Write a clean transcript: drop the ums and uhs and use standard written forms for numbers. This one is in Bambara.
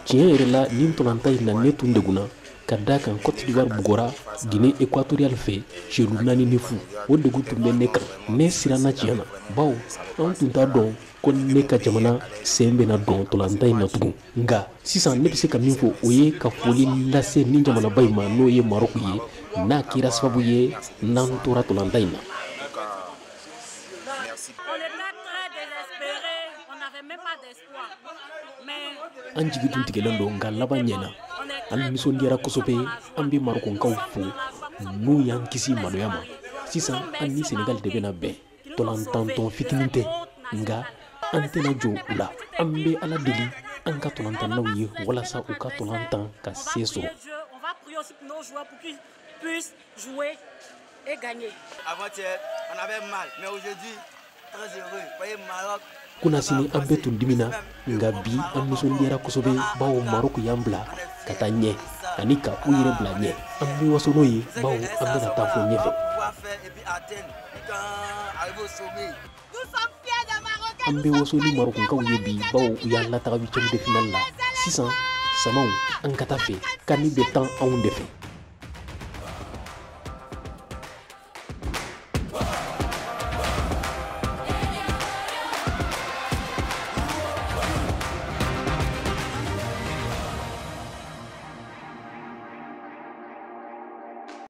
Tiɲɛ yɛrɛ la, nin ntolatan in na, ne tun degunna ka da kan Cote d'Ivoire bugɔra Guinée équatoriale fɛ celu 4-0. O degun tun bɛ ne kan, ne siranna tiɲɛ na, bawo an tun t'a dɔn ko ne ka jamana sen bɛna don ntolatan in na tugun. Nka sisan, ne bɛ se ka min fɔ, o ye ka foli lase nin jamanaba in ma, n'o ye Maroc ye, n'a kɛra sababu ye n'an tora ntolatan in na. On était très désespérés, on n'avait même pas d'espoir. Mais An jigi tun tigɛlen don, nka laban ɲɛna, an nisɔndiyara kosɛbɛ. An bɛ Marɔkɔnkaw fo n'u y'an kisi maloya ma. Sisan, an ni Senegal de bɛna bɛn. Tɔlantantɔn fitinin tɛ, nka an tɛna jɔ u la. An bɛ Ala deli an ka tɔlantannaw ye walasa u ka tɔlan tan ka se sɔrɔ. On va prier aussi pour nos joueurs pour qu'ils puissent jouer et gagner. Avant-hier, on avait mal, mais aujourd'hui, très heureux. Voyez, Maroc. Kunasini, an bɛɛ tun dimina, nka bi an nisɔndiyara kosɛbɛ, bawo Marɔku y'an bila ka taa ɲɛ ani ka u yɛrɛ bila ɲɛ. An bɛ waso n'o ye, bawo an bɛna taa fo ɲɛfɛ. Pouvoir faire et puis atteindre, et quand arriver au sommet. An bɛ waso ni Marɔkukaw ye bi, bawo u y'an lataga huitième de finale la. Sisan, samaw, an ka taa fɛ, kani bɛ tan anw de fɛ.